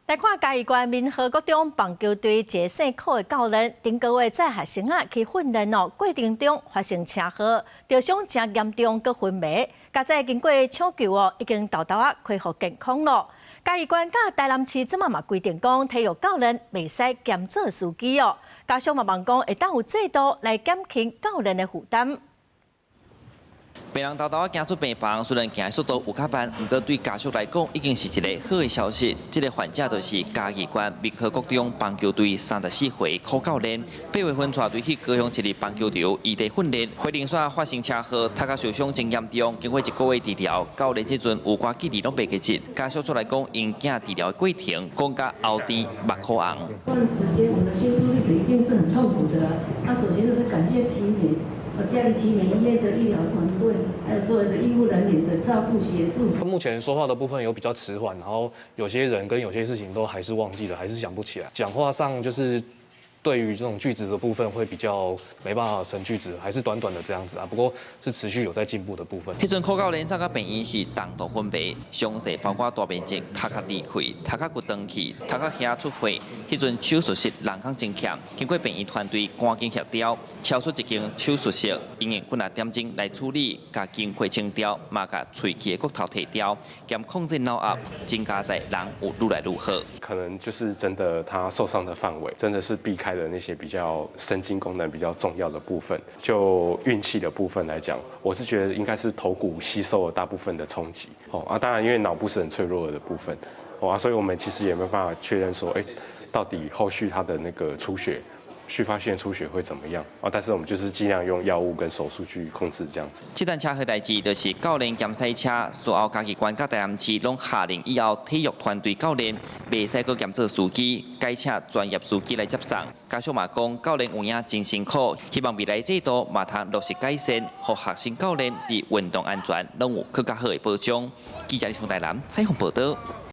來看嘉義縣民和國中棒球隊一个姓柯的教練，頂個月載學生仔去訓練哦，過程中發生車禍，著傷誠嚴重，閣昏迷。佳哉經過搶救哦，已經沓沓仔恢復健康咯。嘉義縣佮台南市這馬嘛規定講，體育教練袂使兼做司機哦。家屬嘛望講會當有制度來減輕教練的負擔。病人沓沓仔行出病房，雖然行的速度有較慢，毋過對家屬來講已經是一个好的消息。這个患者就是嘉義縣民和國中棒球隊34歲柯教練，8月份帶隊去高雄市立棒球場異地訓練，火靈煞發生車禍，頭殼受傷真嚴重，經過一個月治療，教練這陣有寡記憶攏袂記得。家屬出來講，𪜶囝治療的過程講甲喉甜目眶紅。這段時間，我們的心路歷程一定是很痛苦的。那首先就是感謝奇美。嘉義奇美醫院的醫療團隊，還有所有的醫護人員的照顧協助。目前說話的部分有比較遲緩，然後有些人跟有些事情都還是忘記了，還是想不起來。講話上就是對於這種句子的部分會比較沒辦法成句子，還是短短的這樣子啊。不過是持續有在進步的部分。彼陣柯教練送到病院是重度昏迷，傷勢包括大面積頭殼離開、頭殼骨斷去、頭殼遐出血。彼陣手術室人工真欠，經過病院團隊趕緊協調，超出一間手術室，𪜶用幾若點鐘來處理，共經血清掉，嘛共喙齒的骨頭提掉，兼控制腦壓，真佳哉人有愈來愈好。可能就是真的，他受傷的範圍真的是避開了那些比較神經功能比較重要的部分。就運氣的部分來講，我是覺得應該是頭骨吸收了大部分的衝擊。哦啊，當然因為腦部是很脆弱的部分，哦啊，所以我們其實也沒辦法確認說，到底後續他的那個出血，續發性出血會怎麼樣啊？但是我們就是盡量用藥物跟手術去控制這樣子。這單車禍代誌就是教練兼賽車，事後嘉義縣佮台南市攏下令以後體育團隊教練袂使閣兼做司機，改請專業司機來接送。家屬嘛講，教練有影真辛苦，希望未來制度嘛通落實改善，予學生教練佇運動安全攏有閣較好的保障。記者李松台南採訪報道。